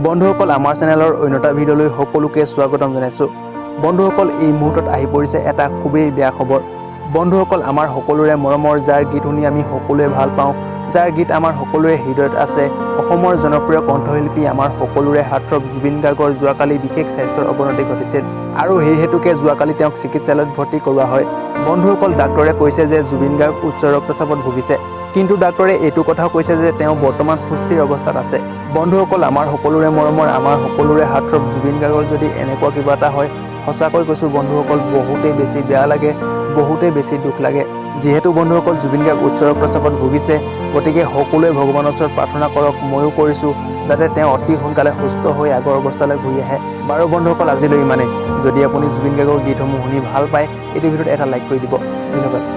বন্ধুসকল, আমাৰ চেনেলৰ অন্য এটা ভিডিঅ'লৈ সকলোকে স্বাগতম জনাইছোঁ। বন্ধুসকল, এই মুহূৰ্তত আহি পৰিছে এটা খুবেই বেয়া খবৰ। বন্ধুসকল, আমাৰ সকলোৰে মৰমৰ, যাৰ গীত শুনি আমি সকলোৱে ভাল পাওঁ, যাৰ গীত আমাৰ সকলোৰে হৃদয়ত আছে, অসমৰ জনপ্ৰিয় কণ্ঠশিল্পী, আমাৰ সকলোৰে হাৰ্টথ্ৰব জুবিন গাৰ্গৰ যোৱাকালি বিশেষ স্বাস্থ্যৰ অৱনতি ঘটিছিল আৰু সেই হেতুকে যোৱাকালি তেওঁক চিকিৎসালয়ত ভৰ্তি কৰোৱা হয়। বন্ধুসকল, ডাক্তৰে কৈছে যে জুবিন গাৰ্গ উচ্চ ৰক্তচাপত ভুগিছে। কিন্তু ডাক্তৰে এইটো কথাও কৈছে যে তেওঁ বৰ্তমান সুস্থিৰ অৱস্থাত আছে। বন্ধুসকল, আমাৰ সকলোৰে মৰমৰ, আমাৰ সকলোৰে হাৰ্টথ্ৰব জুবিন গাৰ্গৰ যদি এনেকুৱা কিবা এটা হয়, সঁচাকৈ কৈছোঁ বন্ধুসকল, বহুতেই বেছি বেয়া লাগে, বহুতেই বেছি দুখ লাগে। যিহেতু বন্ধুসকল, জুবিন গাৰ্গ উচ্চ ৰক্তচাপত ভুগিছে, গতিকে সকলোৱে ভগৱানৰ ওচৰত প্ৰাৰ্থনা কৰক, ময়ো কৰিছোঁ, যাতে তেওঁ অতি সোনকালে সুস্থ হৈ আগৰ অৱস্থালৈ ঘূৰি আহে। বাৰু বন্ধুসকল, আজিলৈ ইমানেই। যদি আপুনি জুবিন গাৰ্গৰ গীতসমূহ শুনি ভাল পায়, এইটো ভিডিঅ'ত এটা লাইক কৰি দিব। ধন্যবাদ।